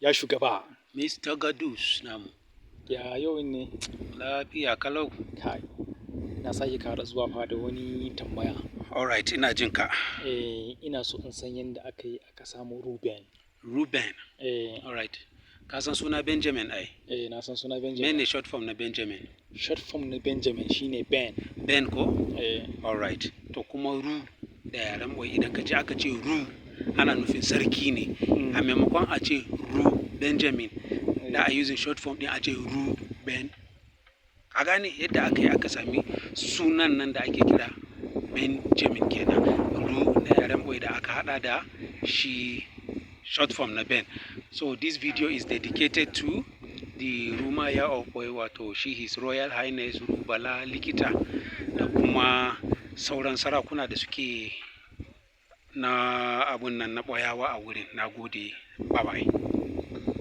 Ya shugaba. Mr. Gadus namu. Ya yau ne? Lafiya kalau. Kai. Na sake kara zuwa fa da wani tambaya. Alright, ina jin ka. Eh, ina so in san yadda aka yi aka samu Ruben. Ruben. Eh, Alright. Ka san suna Benjamin ai? Eh, na san suna Benjamin. Mene short form na Benjamin? Short form na Benjamin shine Ben. Ben ko? Eh, Alright. To kuma Ru da yaren boy, idan ka ji aka ce Ru, ana nufin sarki ne. A maimakon a ce Ru Benjamin, da a using short form din a ce Ru Ben. Ka gane yadda aka yi aka sami sunan nan da ake kira Benjamin kenan. Ru na yaren boy da aka hada da shi short form na Ben. So this video is dedicated to the Rumaya of Boy, wato shi His Royal Highness Rubala Likita, da kuma sauran sarakuna da suke na abun nan na ɓoyawa a wurin. Na gode. Bye bye.